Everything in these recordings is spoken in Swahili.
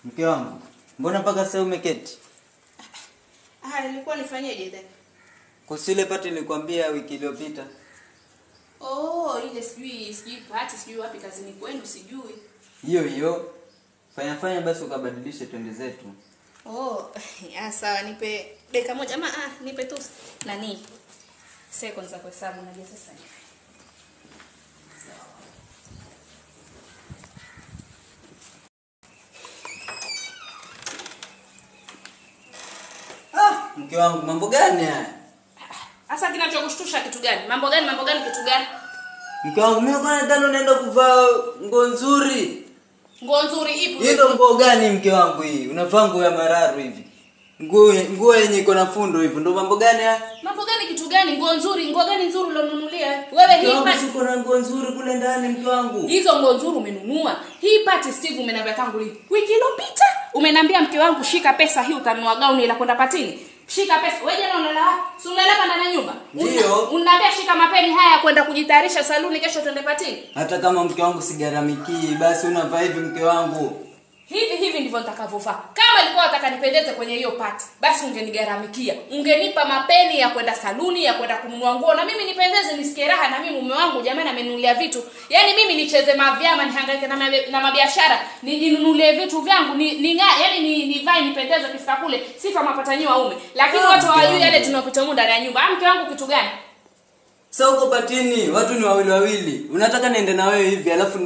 Mke wangu, mbona mpaka sasa umeketi? Ah, nilikuwa nifanyeje then? Kuhusu ile party nilikwambia wiki iliyopita. Oh, ile sijui party, sijui wapi kazini kwenu sijui. Hiyo hiyo. Fanya fanya basi ukabadilishe twende zetu. Oh, sawa, nipe dakika moja ama nipe tu nani? Seconds za kuhesabu najua sasa. Mke wangu, mambo gani haya? Sasa kinachokushtusha kitu gani? Mambo gani, mambo gani, kitu gani? Mke wangu, mimi kwa nadhani unaenda kuvaa nguo nzuri. Nguo nzuri ipi? Hiyo nguo gani mke wangu hii? Unavaa nguo ya mararu hivi. Nguo yenye iko na fundo hivi. Ndio mambo gani haya? Mambo gani, kitu gani? Nguo nzuri, nguo gani nzuri ulonunulia? Wewe hii party uko na nguo nzuri kule ndani mke wangu. Hizo nguo nzuri umenunua. Hii party Steve umeniambia tangu lini? Wiki iliyopita umeniambia mke wangu shika pesa hii utanunua gauni la kwenda patini. Shika pesa. Wewe jana unalala wapi? Si unalala ndani ya nyumba? Ndio. Unaniambia shika mapeni haya kwenda kujitayarisha saluni kesho twende patini. Hata kama mke wangu sigaramiki, basi unavaa hivi mke wangu. Hivi hivi ndivyo nitakavyovaa. Kama ilikuwa unataka nipendeze kwenye hiyo party, basi ungenigaramikia. Ungenipa mapeni ya kwenda saluni, ya kwenda kununua nguo na mimi nipendeze nisikie raha na mimi mume wangu jamani amenunulia vitu. Yaani mimi nicheze mavyama nihangaike na mabiashara, nijinunulie vitu vyangu, yaani nivae nipendeze kifika kule, sifa mapatanyi waume. Lakini watu hawajui yale tunapita muda ndani ya nyumba. Mke wangu kitu gani? Sasa uko patini, watu ni wawili wawili. Unataka niende na wewe hivi alafu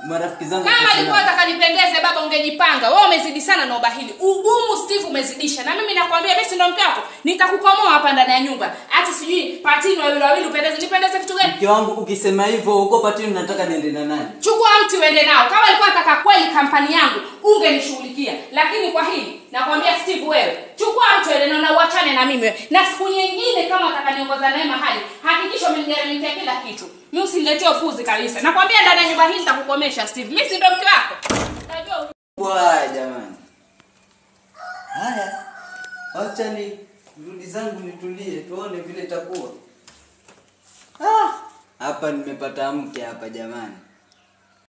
marafiki zangu kama alikuwa nataka nipendeze baba ungejipanga. Wewe umezidi sana na ubahili. Ugumu Steve umezidisha. Na mimi nakwambia mimi si ndo mke wako. Nitakukomoa hapa ndani ya nyumba. Hata sijui patini wawili wawili upendeze. Nipendeze kitu gani? Mke wangu ukisema hivyo uko patini nataka niende na nani? Chukua mti uende nao. Kama alikuwa nataka kweli kampani yangu ungenishughulikia. Lakini kwa hili nakwambia Steve wewe, chukua mtu uende nao na uachane na mimi wewe. Na siku nyingine kama utaka naye mahali, hakikisha umenigharamikia kila kitu. Mimi usiniletee upuzi kabisa. Nakwambia ndani ya nyumba hii nitakukomesha Steve. Mimi si ndo mke wako. Najua bwa jamani. Haya. Acha ni rudi zangu nitulie tuone vile itakuwa. Hapa nimepata mke hapa jamani.